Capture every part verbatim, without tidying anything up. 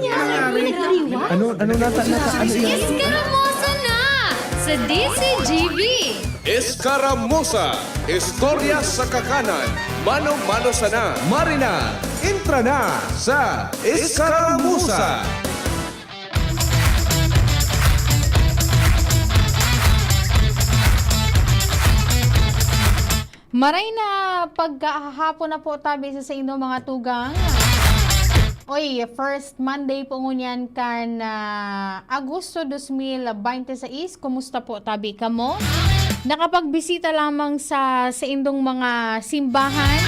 Ano, ano nata, nata, ano yan? Eskaramosa na sa D C G B. Eskaramosa, istorya sa kakanan, mano-mano sana. Marina, intra na sa Eskaramosa. Maray na pagkahapon na po tabi sa, sa inyong mga tugang. Oy, first Monday po ngunyan kan, ah, Agosto dos mil baynte sais. Kumusta po tabi kamo? Nakapagbisita lamang sa, sa indong mga simbahan?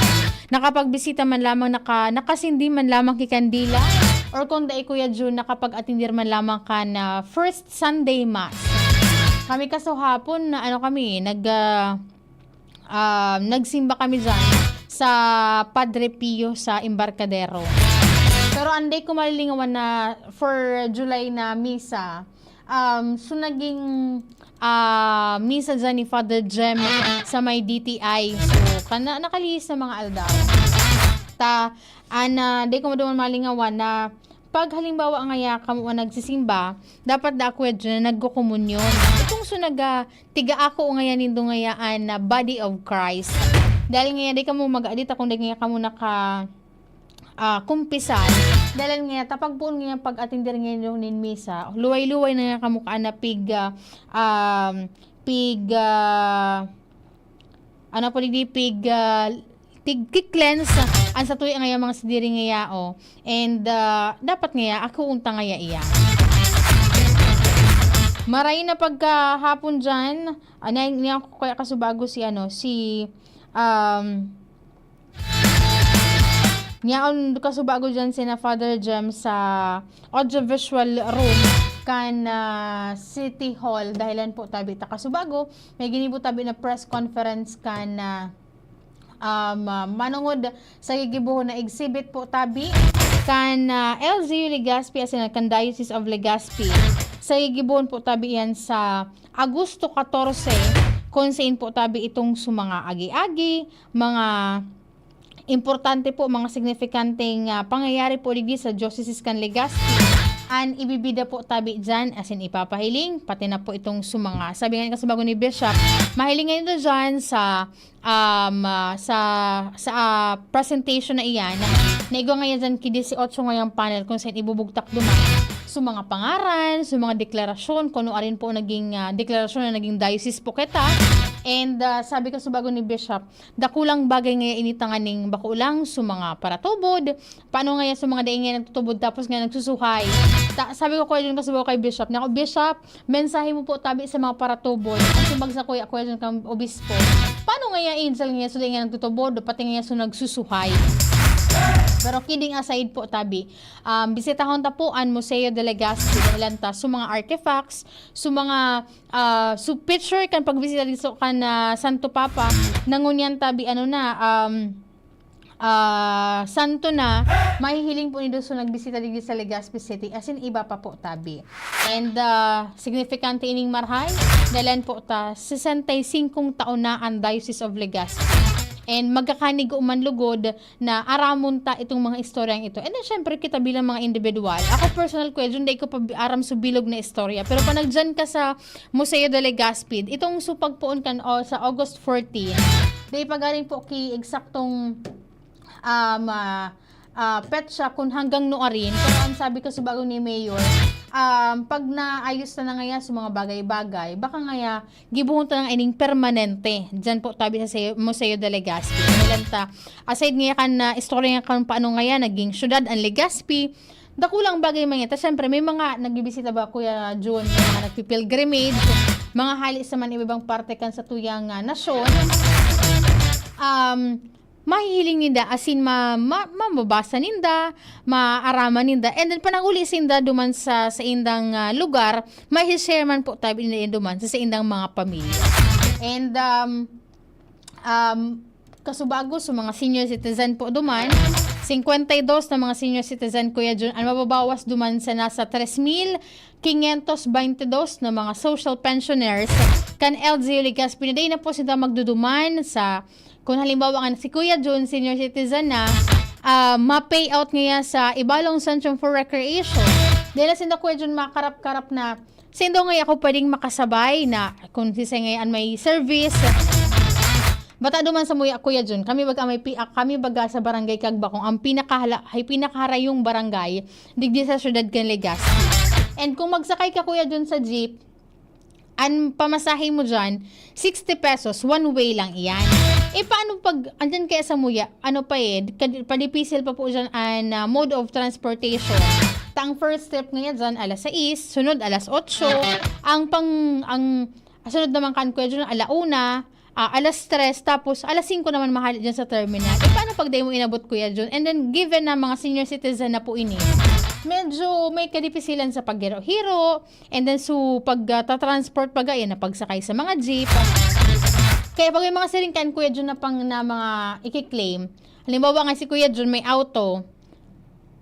Nakapagbisita man lamang, naka-, nakasindi man lamang ki kandila? Or kung dai, Kuya Jun, nakapag-atindir man lamang kan, ah, first Sunday Mass? Kami kasuhapon, ano kami, nag, ah, ah, nagsimba kami dyan sa Padre Pio sa Embarcadero. Pero anday ko malilingawan na for July na misa, um, so naging, ah, misa dyan ni Father Jem sa may D T I. So, kana-, nakalihis na mga aldaw. Ta, an, ah, di ko maduman malingawan na pag halimbawa ngaya kamo an nagsisimba, dapat daa, Kuya Jun, na nagkokomunyon. Itong so naga-, tiga ako ngaya nindo ngayaan na body of Christ. Dahil ngaya di kamo mag-adit akong di ngaya kamo naka, ah, kumpisal. Dahil ngaya, tapagpoon ngaya pag-atender ngayon nin misa, luway-luway na ngaya kamo kaanapig, ah, um, pig, ah, ano po, digdi pig, ah, tig-, tig-cleanse an satuya ngaya mga sadiri ngaya, oh. And, ah, dapat ngaya, ako unta ngaya iya. Maray na pagkahapon dyan, ah, ni-, ni ako kaya kasubago si, ano, si, um, niyaon kasubago dyan sina Father Jem sa audiovisual room kan, ah, City Hall. Dahilan po tabi ta kasubago, may ginibo tabi na press conference kan, ah, um, ah, manungod sa gigibohon na exhibit po tabi kan, ah, L G U Legazpi asin kan Diocese of Legazpi. Sa gigibohon po tabi yan sa Agosto catorce, kung sain po tabi itong sa mga agi-agi, mga importante po, mga signifikanteng, ah, pangyayari po digdi sa Diocese kan Legazpi. An ibibida po tabi dyan, asin ipapahiling, pati na po itong sa mga, sabi nga kasubago ni Bishop, mahiling ngayon na dyan sa, um, ah, sa, sa, ah, presentation na iyan, na igwa ngayon dyan ki dieciocho ngayang panel kung saan ibubugtak duman sa mga pangaran, sa mga deklarasyon, kung ano arin po naging, ah, deklarasyon na naging diocese po kita. And, ah, sabi kasubago ni Bishop, dakulang bagay ngaya ini tanganing bako lang sa mga paratubod. Paano ngaya sa mga dai ngaya nagtutubod tapos ngaya nagsusuhay? Ta-, sabi ko, Kuya Jun, kasubago kay Bishop, nako, Bishop, mensahe mo po tabi sa mga paratubod. Ang simbag sa kuya, Kuya Jun, kang obispo. Paano ngaya, Angel, ngaya sa dai ngaya nagtutubod, pati ngaya sa nagsusuhay? Pero kidding aside po, tabi, um, bisitahon ta po an Museo de Legazpi, dahilan ta sa mga artifacts, sa mga, ah, so picture kan pagbisita dito kan, ah, Santo Papa, na ngunyan tabi, ano na, um, ah, santo na, mahihiling po nindo so nagbisita digdi sa Legazpi City, asin iba pa po tabi. And, ah, signifikante ining marhay, dahilan po ta, sesenta y cinco taon na ang Diocese of Legazpi. And magkakanigo man lugod na aramon ta itong mga istoryang ito. And then, syempre, kita bilang mga individual. Ako personal, Kuya Jun, dai ko pa bi-, aram sa bilog na istorya. Pero pag nagdiyan ka sa Museo de Legazpi, itong supag poon kan, o, sa August fourteen, dai pa galing po ki eksaktong, um, ah, ah, petsa kung hanggang nuarin. Pero ang sabi ko sa bagong ni Mayor, um, pag naayos na na ngaya sa mga bagay-bagay, baka ngaya gibohon ta na ining permanente. Diyan po tabi sa se-, Museo de Legazpi. Dahilan ta, aside ngaya kan, ah, istorya nga kan paano ngaya naging syudad ang Legazpi, dakulang bagay man yan. Tas syempre, may mga nagbibisita ba, Kuya Jun, may mga nagpipilgrimage, mga hali sa man iba-ibang parte kan sa tuyang, ah, nasyon. Um, mahihiling ninda, asin ma-, ma-, mamabasa ninda, maaraman ninda, and then pananguli sinda duman sa, sa indang, ah, lugar, mahi-share man po tabi ninda yan duman sa, sa indang mga pamilya. And, um, um, kasubago sa mga senior citizen po duman, singkwenta y dos na mga senior citizen, Kuya Jun, ang mababawas duman sa nasa tres mil quinientos baynte dos na mga social pensioners kan L G U Legazpi na dai na po sila magduduman sa, kung halimbawa nga si Kuya Jun, senior citizen na, ah, ma-pay out ngaya sa Ibalong Centrum for Recreation. Dahil na sinda, Kuya Jun, makarap-karap na, sindo ngaya ako pwedeng makasabay na kung sisay ngaya an may service. Bata duman sa muya, Kuya Jun, kami baga may pi-, ah, kami baga sa barangay Kagbakong, ang pinakahala-, ay pinakaharayong barangay digdi sa siyudad kan Legazpi. And kung magsakay ka, Kuya Jun, sa jeep, an pamasahe mo diyan, sixty pesos, one way lang iyan. Eh, paano pag, andyan kaya sa muya, ano pa eh, kad-, padipisil pa po diyan an, ah, mode of transportation. Ta ang first trip ngaya diyan, alas sais, sunod alas otso, ang pang, ang sunod naman kan Kuya Jun, ala una, ah, alas tres, tapos alas singko naman mahali diyan sa terminal. Eh, paano pag dai mo inabot, Kuya Jun? And then, given na mga senior citizen na po ini, medyo may kadipisilan sa paghiro-hiro, and then, so, pag, ah, ta-transport baga, yan, na pagsakay sa mga jeep. Kaya pag may mga siring kan Kuya Jun na pang, na mga ikiklaim, halimbawa nga si Kuya Jun may auto,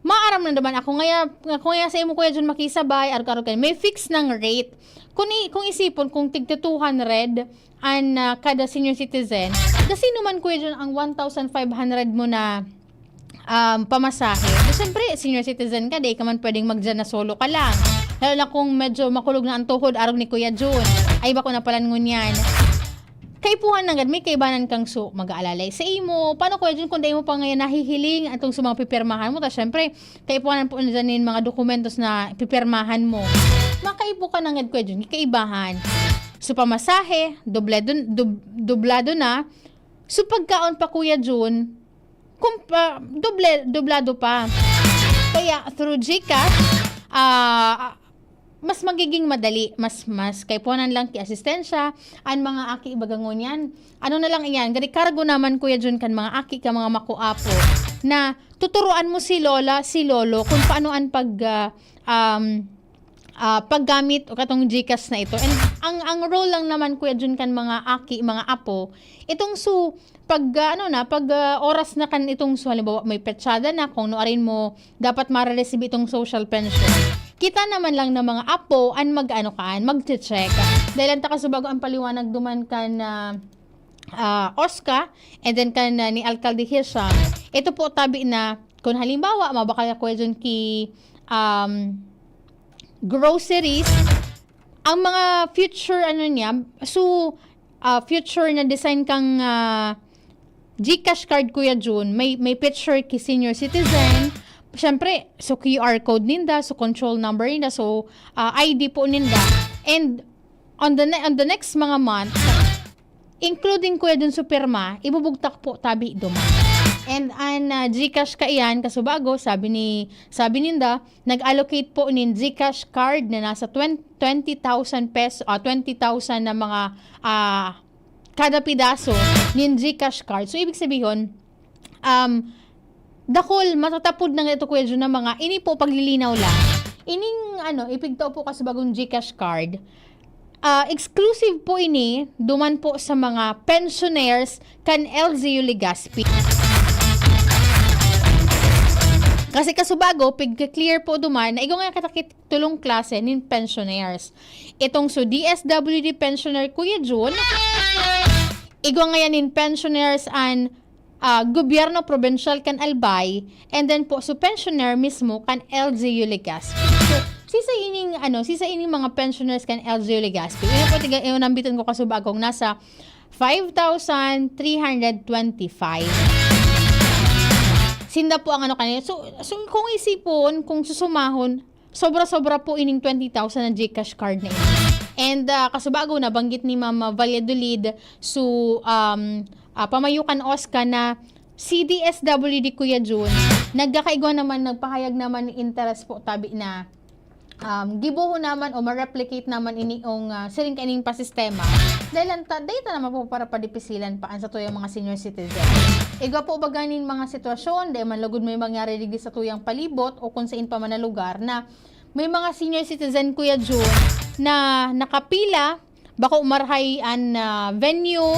maaram na naman ako ngaya, ako ngaya sa imo, Kuya Jun, makisabay, arog-arog kayo. May fix ng rate. Kung i-, kung isipon, kung tigta two hundred an, ah, kada senior citizen, gasino man, Kuya Jun, ang one thousand five hundred mo na, um, pamasahe? Di, syempre, senior citizen ka, di ka man pwedeng magdyan na solo ka lang. Lalo na kung medyo makulog na ang tuhod, arog ni Kuya Jun. Ay, bako na palan ngunyan. Kaipuhan nanggad, may kaibanan kang su-, mag-aalalay sa imo. Paano, Kuya Jun, kung dai mo pa ngayon nahihiling atong sa mga pipirmahan mo? Ta, syempre, kaipuhan po na dyan yung mga dokumentos na pipirmahan mo. Makaipo ka nanggad, Kuya Jun, kaibahan. So, pamasahe, doblado, dub-, doblado na. So, pagkaon pa, Kuya Jun, kung pa, doble, doblado pa. Kaya, through GCash, ah, mas magiging madali, mas, mas kaipuhanan lang ki asistensya, an mga aki baga ngunyan. Ano na lang iyan, gari kargo naman, Kuya Jun, kan mga aki ka mga makuapo na tuturuan mo si lola, si lolo, kung paano an pag, ah, um, ah, paggamit o katong GCash na ito. And ang, ang role lang naman, Kuya Jun, kan mga aki, mga apo, itong su-, pag, ah, ano na, pag, ah, oras na kan itong su-, halimbawa, may petsada na, kung nuarin mo, dapat mare-receive itong social pension. Kita naman lang ng mga apo, an mag-ano kaan, magche-check. Dahil ang takasubago ang paliwanag duman kan, ah, ah, Oscar, and then kan, ah, ni Alcalde Hisham. Ito po tabi na, kung halimbawa, mabakal ako dyan ki, um, groceries, ang mga future, ano niya, so, ah, future na design kang, ah, GCash card, Kuya Jun, may, may picture ki senior citizen. Siyempre, so Q R code ninda, so control number ninda, so, ah, I D po ninda. And on the ne-, on the next mga month, including, Kuya Jun, so pirma, ibubugtak po tabi duman. And an, ah, GCash kaiyan, kasubago, sabi ni, sabi ninda, nag-allocate po nin GCash card na nasa twen-, twenty thousand peso, ah, twenty thousand na mga, ah, kada pidaso nin GCash card. So, ibig sabihin, um, dakul, matatapod na nga ito, Kuya Jun, na mga, ini po, paglilinaw lang. Ining, ano, ipigtao po kasi bagong GCash card, ah, exclusive po ini duman po sa mga pensioners kan L G U Legazpi. Kasi kasubago, pigka-clear po duman na igwa nga katakit tulong klase nin pensioners. Itong su D S W D pensioner, Kuya Jun, igwa ngayan nin pensioners an, ah, gobyerno probinsyal kan Albay, and then po, su pensioner mismo kan L G U Legazpi. So, sisa ining, ano, sisa ining mga pensioners kan L G U Legazpi. Ino po, tiga, ino nambiton ko kasubagong nasa five thousand three hundred twenty-five. Sinda po ang ano kanina. So, so kung isipon, kung susumahon, sobra-sobra po ining twenty thousand na GCash card na ini. And, ah, kasubago, nabanggit ni Mama Valladolid, so, um, ah, pamayo kan Oscar na C D S W D, Kuya Jun, nagkakaigwa naman, nagpahayag naman ni interest po tabi na, um, gibohon naman o ma-replicate naman ini ong, ah, siring kaining pa sistema. Dahil ang ta-, dahil ta naman po para padipisilan pa ang satuyang mga senior citizen. Igwa po ba ganing mga sitwasyon, dahil man lugod may mangyari digdi sa tuyang palibot o kung saan pa man na lugar na may mga senior citizen, Kuya Jun, na nakapila, bako marahay an, ah, venue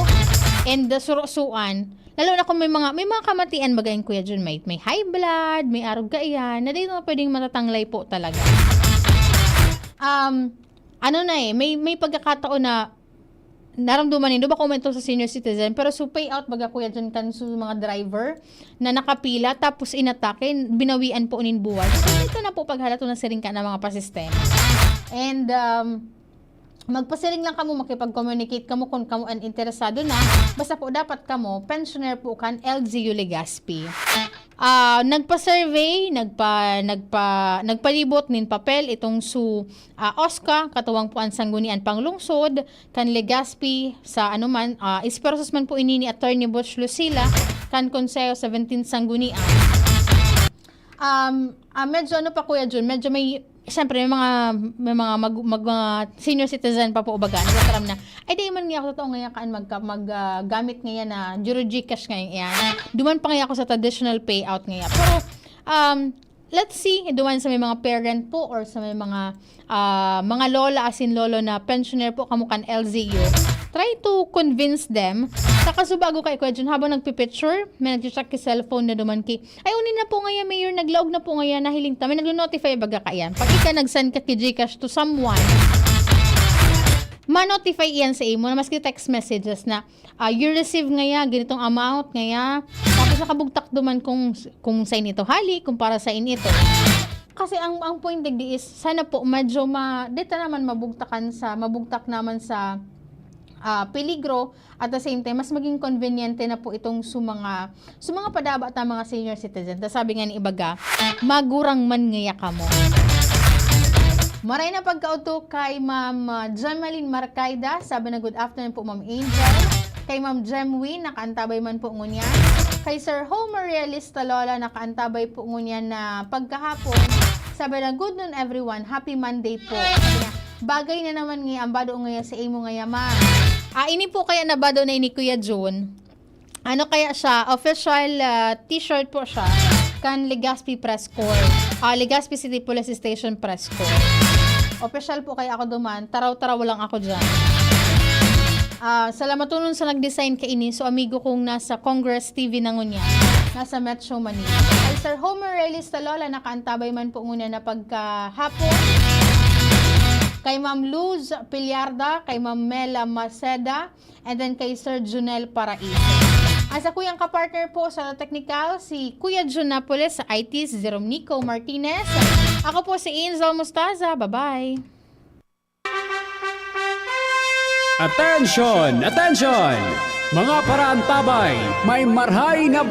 and the surosuan. Lalo na kung may mga, may mga kamatian baga yan, Kuya Jun, may, may high blood, may arog kaiyan, na di na pwedeng matatanglay po talaga. Um, ano na eh, may, may pagkakataon na naramdaman nindo, bako man ito sa senior citizen, pero so payout baga, Kuya John, kan so mga driver na nakapila, tapos inatake, binawian po nin buhay. So, ito na po paghalato na siring ka na mga pasistema. And, um, magpasiring lang kamo, makipag-communicate kamo kung kamo an interesado na. Basta po dapat kamo, pensioner po kan L G U Legazpi. Ah, nagpa-survey, nagpa-, nagpa-, nagpalibot nin papel itong su, ah, OSCA, katuwang po an Sanggunian Panglungsod, kan Legazpi, sa ano man, ah, esfuerzos man po ini ni Attorney Butch Lucila, kan Konseho seventeen Sanggunian. Um, ah, medyo ano pa, Kuya Jun, medyo may, siyempre, may mga, may mga mag-, mag-, mga senior citizen pa po, baga, nagtataram na, "Ay, di man nga ako totoo ngayon kaan magka-, mag, ah, gamit ngayon na Giro GCash ngayon, yan." Duman pa nga ako sa traditional payout ngayon. Pero, um, let's see, duman sa may mga parent po or sa may mga, ah, mga lola, asin lolo na pensioner po kamo kan L Z U, try to convince them. Saka so bago kay Kuya Jun, habang nagpipicture, may nagche-check ki cellphone na duman ki, "Ay, uni na po ngayon, Mayor, naglaog na po ngayon, nahiling ta." May nagno-notify baga kaiyan. Pag ika nag-send ka ki GCash to someone, ma-notify iyan sa imo na maski text messages na, ah, "You receive ngaya, ganitong amount ngaya." Tapos nakabugtak duman kung, kung sain ito hali, kung para sain ito. Kasi ang, ang point digdi is, sana po medyo ma-, di ta naman mabugtakan sa, mabugtak naman sa, ah, peligro, at the same time, mas maging konbinyente na po itong su mga, su mga padaba ta mga senior citizen. Ta sabi nga ni ibaga, "Magurang man ngaya kamo." Maray na pagkaudto kay Ma'am, ah, Jemaline Marcaida. Sabi na, "Good afternoon po, Ma'am Angel." Kay Ma'am Jemwin, nakaantabay man po ngunyan. Kay Sir Homer Realista Lola, nakaantabay po ngunyan na pagkahapon. Sabi na, "Good noon, everyone. Happy Monday po." Sabi niya, "Bagay na naman ngaya, ang bado ngaya sa imo ngaya, ma'am." Ah, ini po kaya na bado na ini, Kuya Jun. Ano kaya siya? Official, ah, t-shirt po siya kan Legazpi Press Corps. Ah, Legazpi City Police Station Press Corps. Official po kaya ako duman. Taraw-taraw lang ako dyan. Ah, salamatonon sa nag-design kaini. So, amigo kong nasa Congress T V na ngunyan. Nasa Metro Manila. Kay Sir Homer Realista Lola, nakaantabay man po ngunyan na pagkahapon. Kay Ma'am Luz Pillarda, kay Ma'am Mela Maceda, and then kay Sir Junel Paraiso. Ang sakuyang kapartner po sa technical, si Kuya Jun Napoles, sa I T, si Jerome Nico Martinez. Ako po si Angel Mostaza. Bye-bye. Attention! Attention! Mga paraantabay, may marhay na